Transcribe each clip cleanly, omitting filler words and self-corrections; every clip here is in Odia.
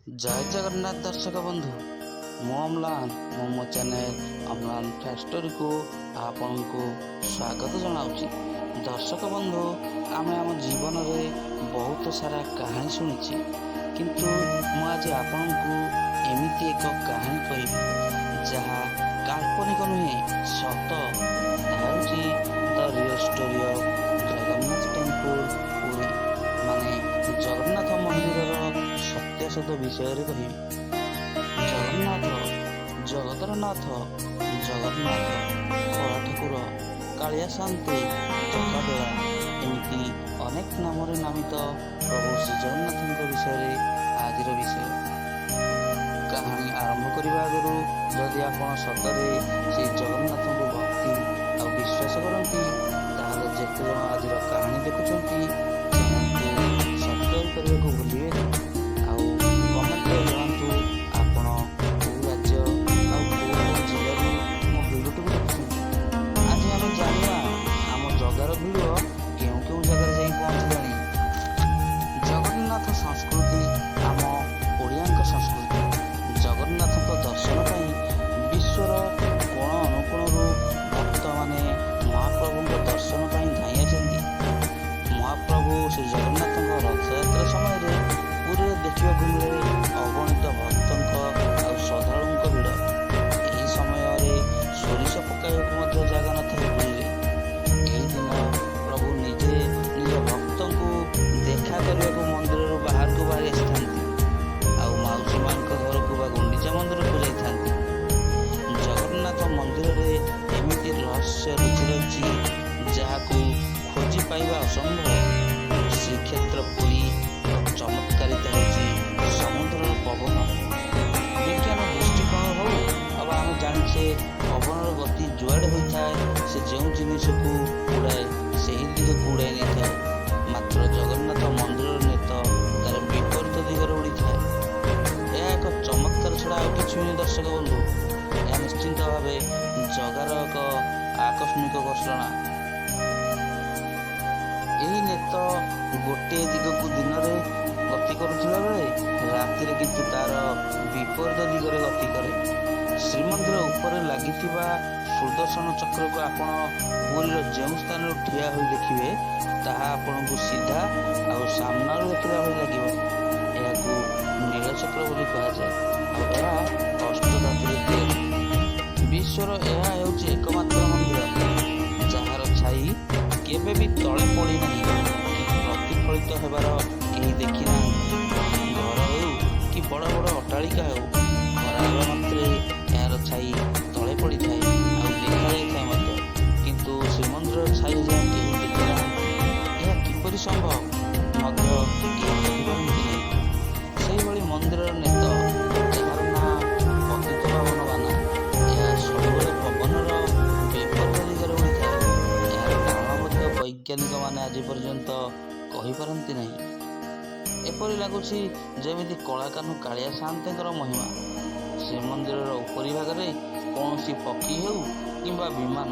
ଜୟ ଜଗନ୍ନାଥ ଦର୍ଶକ ବନ୍ଧୁ, ମୁଁ ଅମ୍ଲାନ। ମୁଁ ମୋ ଚ୍ୟାନେଲ ଅମ୍ଲାନ ଫ୍ୟାକ୍ଟ ଷ୍ଟୋରିକୁ ଆପଣଙ୍କୁ ସ୍ୱାଗତ ଜଣାଉଛି। ଦର୍ଶକ ବନ୍ଧୁ, ଆମେ ଆମ ଜୀବନରେ ବହୁତ ସାରା କାହାଣୀ ଶୁଣିଛେ, କିନ୍ତୁ ମୁଁ ଆଜି ଆପଣଙ୍କୁ ଏମିତି ଏକ କାହାଣୀ କହିବି ଯାହା କାଳ୍ପନିକ ନୁହେଁ, ସତ। ତାହା ହେଉଛି the real story of Jagannath temple Puri, ମାନେ ଜଗନ୍ନାଥ ମନ୍ଦିରର ସତ୍ୟାସତ୍ୟ ବିଷୟରେ କହିବି। ଜଗନ୍ନାଥ ଜଗତର ନାଥ, ଜଗନ୍ନାଥ କଳା ଠାକୁର, କାଳିଆ ସାଆନ୍ତେ, ଚକାଡୋଳା, ଏମିତି ଅନେକ ନାମରେ ନାମିତ ପ୍ରଭୁ ଶ୍ରୀ ଜଗନ୍ନାଥଙ୍କ ବିଷୟରେ ଆଜିର ବିଷୟ। କାହାଣୀ ଆରମ୍ଭ କରିବା ଆଗରୁ ଯଦି ଆପଣ ସତରେ ଶ୍ରୀ ଜଗନ୍ନାଥଙ୍କୁ ଭକ୍ତି ଆଉ ବିଶ୍ୱାସ କରନ୍ତି, ତାହେଲେ ଯେତେ ଜଣ ଆଜିର କାହାଣୀ ଦେଖୁଛନ୍ତି, ଚ୍ୟାନେଲକୁ ସବସ୍କ୍ରାଇବ୍ କରିବାକୁ ଭୁଲିବେନି ଆଉ କମେଣ୍ଟରେ ଜଣାନ୍ତୁ ଆପଣ କେଉଁ ରାଜ୍ୟ ଆଉ କେଉଁ କେଉଁ ଜିଲ୍ଲାରୁ ମୋ ଭିଡ଼ିଓଟିକୁ ଦେଖୁଛନ୍ତି। ଆଜି ଆମେ ଜାଣିବା ଆମ ଜଗାର ଭିଡ଼ିଓ କେଉଁ କେଉଁ ଜାଗାରେ ଯାଇ ପହଞ୍ଚିଲାଣି। ଜଗନ୍ନାଥ ସଂସ୍କୃତି ଆମ ଓଡ଼ିଆଙ୍କ ସଂସ୍କୃତି। ଜଗନ୍ନାଥଙ୍କ ଦର୍ଶନ ପାଇଁ ବିଶ୍ୱର କୋଣ ଅନୁକୋଣରୁ ଭକ୍ତମାନେ ମହାପ୍ରଭୁଙ୍କ ଦର୍ଶନ ପାଇଁ ଧାଇଁ ଆସନ୍ତି। ମହାପ୍ରଭୁ ଶ୍ରୀ ଜଗନ୍ନାଥଙ୍କ ରଥଯାତ୍ରା ସମୟରେ ପୁରୀରେ ଦେଖିବାକୁ ମିଳେ ଅଗଣିତ ଭକ୍ତଙ୍କ ଆଉ ଶ୍ରଦ୍ଧାଳୁଙ୍କ ଭିଡ଼। ଏହି ସମୟରେ ସୋରିଷ ପକାଇବାକୁ ମଧ୍ୟ ଜାଗା ନଥାଏ ପୁରୀରେ। ଏହି ଦିନ ପ୍ରଭୁ ନିଜେ ନିଜ ଭକ୍ତଙ୍କୁ ଦେଖା କରିବାକୁ ମନ୍ଦିରରୁ ବାହାରକୁ ବାହାରି ଆସିଥାନ୍ତି ଆଉ ମାଉସୀ ମାଙ୍କ ଘରକୁ ବା ଗୁଣ୍ଡିଚା ମନ୍ଦିରକୁ ଯାଇଥାନ୍ତି। ଜଗନ୍ନାଥ ମନ୍ଦିରରେ ଏମିତି ରହସ୍ୟ ଲୁଚି ରହିଛି ଯାହାକୁ ଖୋଜି ପାଇବା ଅସମ୍ଭବ। ଶ୍ରୀକ୍ଷେତ୍ର ପୁରୀ ଚମତ୍କାରିତା ହେଉଛି ସମୁଦ୍ରର ପବନ। ବିଜ୍ଞାନ ଦୃଷ୍ଟିକୋଣ ହଉ ଅବା ଆମେ ଜାଣିଛେ, ପବନର ଗତି ଯୁଆଡ଼େ ହୋଇଥାଏ, ସେ ଯେଉଁ ଜିନିଷକୁ ଉଡ଼ାଏ ସେହି ଦିଗକୁ ଉଡ଼ାଇ ନେଇଥାଏ। ମାତ୍ର ଜଗନ୍ନାଥ ମନ୍ଦିରର ନେତ ତାର ବିପରୀତ ଦିଗରେ ଉଡ଼ିଥାଏ। ଏହା ଏକ ଚମତ୍କାର ଛଡ଼ା ଆଉ କିଛି ନୁହେଁ। ଦର୍ଶକ ବନ୍ଧୁ, ଏହା ନିଶ୍ଚିନ୍ତ ଭାବେ ଜଗାର ଏକ ଆକସ୍ମିକ ଘଟଣା। ଏହି ନେତ ଗୋଟିଏ ଦିଗକୁ ଦିନରେ ଗତି କରୁଥିଲା ବେଳେ ରାତିରେ କିନ୍ତୁ ତାର ବିପରୀତ ଦିଗରେ ଗତି କରେ। ଶ୍ରୀମନ୍ଦିର ଉପରେ ଲାଗିଥିବା ସୁଦର୍ଶନ ଚକ୍ରକୁ ଆପଣ ପୁରୀର ଯେଉଁ ସ୍ଥାନରୁ ଠିଆ ହୋଇ ଦେଖିବେ, ତାହା ଆପଣଙ୍କୁ ସିଧା ଆଉ ସାମ୍ନାରୁ ଦେଖିଲା ଭଳି ଲାଗିବ। ଏହାକୁ ନୀଳଚକ୍ର ବୋଲି କୁହାଯାଏ ଆଉ ଏହା ଅଷ୍ଟଧାତୁରେ ତିଆରି। ବିଶ୍ୱର ଏହା ହେଉଛି ଏକମାତ୍ର ମନ୍ଦିର ଯାହାର ଛାଇ କେବେ ବି ତଳେ ପଡ଼ିନାହିଁ କି ପ୍ରତିଫଳିତ ହେବାର କେହି ଦେଖି ନାହାନ୍ତି। ଘର ହେଉ କି ବଡ଼ ବଡ଼ ଅଟ୍ଟାଳିକା ହେଉ, ଖରା ହେବା ମାତ୍ରେ ଏହାର ଛାଇ ତଳେ ପଡ଼ିଥାଏ ଆଉ ଦେଖାଯାଇଥାଏ ମଧ୍ୟ। କିନ୍ତୁ ଶ୍ରୀମନ୍ଦିରର ଛାଇ ଯାଏଁ କେହି ଦେଖିନାହାନ୍ତି। ଏହା କିପରି ସମ୍ଭବ ମଧ୍ୟ କେହି କହିପାରନ୍ତି ନାହିଁ। ସେହିଭଳି ମନ୍ଦିରର ନେତ, ଯାହାର ନାଁ ପତିତ ପାବନ ବାନା, ଏହା ସବୁବେଳେ ପବନର ବିପରୀତ ଦିଗରେ ଉଡ଼ିଥାଏ। ଏହାର କାରଣ ମଧ୍ୟ ବୈଜ୍ଞାନିକମାନେ ଆଜି ପର୍ଯ୍ୟନ୍ତ କହିପାରନ୍ତି ନାହିଁ। ଏପରି ଲାଗୁଛି ଯେମିତି କଳାକାହ୍ନୁ କାଳିଆ ସାଆନ୍ତେଙ୍କର ମହିମା। ଶ୍ରୀମନ୍ଦିରର ଉପରି ଭାଗରେ କୌଣସି ପକ୍ଷୀ ହେଉ କିମ୍ବା ବିମାନ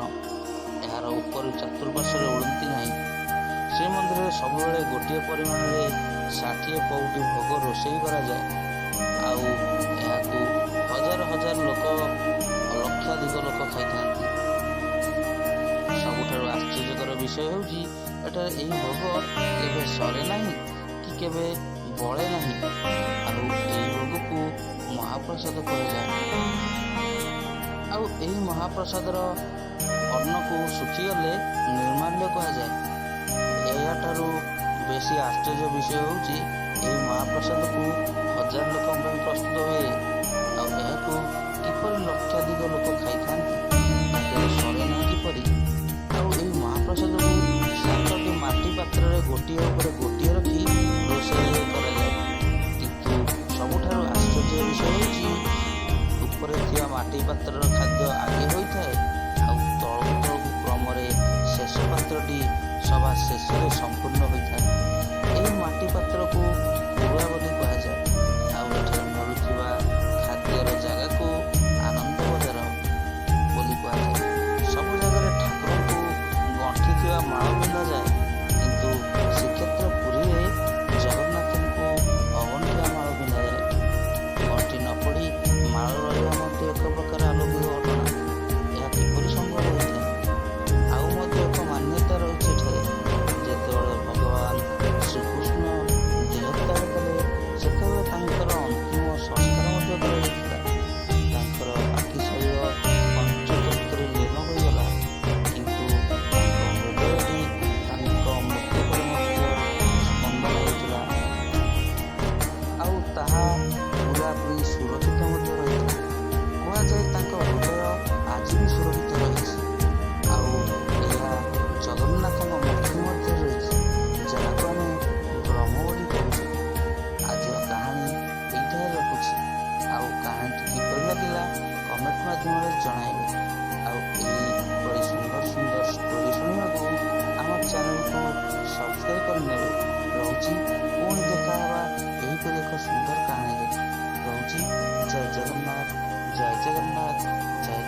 ଏହାର ଉପରି ଚତୁଃପାର୍ଶ୍ୱରେ ଉଡ଼ନ୍ତି ନାହିଁ। ଶ୍ରୀମନ୍ଦିରରେ ସବୁବେଳେ ଗୋଟିଏ ପରିମାଣରେ 60 ପଉଟି ଭୋଗ ରୋଷେଇ କରାଯାଏ ଆଉ ଏହାକୁ ହଜାର ହଜାର ଲୋକ, ଲକ୍ଷାଧିକ ଲୋକ ଖାଇଥାନ୍ତି। ସବୁଠାରୁ ଆଶ୍ଚର୍ଯ୍ୟକର ବିଷୟ ହେଉଛି, ଏଠାରେ ଏହି ଭୋଗ କେବେ ସରେ ନାହିଁ କି କେବେ ବଳେ ନାହିଁ ଆଉ ଏହି ଭୋଗକୁ ମହାପ୍ରସାଦ କୁହାଯାଏ। ଆଉ ଏହି ମହାପ୍ରସାଦର ଅନ୍ନକୁ ଶୁଖିଗଲେ ନିର୍ମାଲ୍ୟ କୁହାଯାଏ। ଏହାଠାରୁ ବେଶୀ ଆଶ୍ଚର୍ଯ୍ୟ ବିଷୟ ହେଉଛି, ଏହି ମହାପ୍ରସାଦକୁ ହଜାର ଲୋକଙ୍କ ପାଇଁ ପ୍ରସ୍ତୁତ ହୁଏ ଆଉ ଏହାକୁ କିପରି ଲକ୍ଷାଧିକ ଲୋକ ଖାଇଥାନ୍ତି ବା କେବେ ସରେ ନାହିଁ କିପରି? ଆଉ ଏହି ମହାପ୍ରସାଦକୁ ସାତଟି ମାଟି ପାତ୍ରରେ ଗୋଟିଏ ଉପରେ ଗୋଟିଏ ରଖି ରୋଷେଇ କରାଯାଏ। କିନ୍ତୁ ସବୁଠାରୁ ଆଶ୍ଚର୍ଯ୍ୟ ବିଷୟ ହେଉଛି, ଉପରେ ଥିବା ମାଟି ପାତ୍ରର ଖାଦ୍ୟ ଆଗେ ହୋଇଥାଏ ଆଉ ତଳକୁ ତଳକୁ କ୍ରମରେ ଶେଷ ପାତ୍ରଟି ସବା ଶେଷରେ ସମ୍ପୂର୍ଣ୍ଣ ହୋଇଥାଏ। ଏହି ମାଟି ପାତ୍ରକୁ କୁଡ଼ୁଆ ବୋଲି କୁହାଯାଏ ଆଉ ଏଠାରେ ମିଳୁଥିବା ଖାଦ୍ୟର ଜାଗାକୁ ଆନନ୍ଦ ବଜାର ବୋଲି କୁହାଯାଏ। ସବୁ ଜାଗାରେ ଠାକୁରଙ୍କୁ ଗଣ୍ଠିଥିବା ମାଳ ପିନ୍ଧାଯାଏ, କିନ୍ତୁ ଶ୍ରୀକ୍ଷେତ୍ର ପୁରୀରେ ଜଗନ୍ନାଥଙ୍କୁ ଅଗଣ୍ଠିଆ ମାଳ ପିନ୍ଧାଯାଏ। କାହାଣୀରେ। ରହୁଛି, ଜୟ ଜଗନ୍ନାଥ, ଜୟ ଜଗନ୍ନାଥ, ଜୟ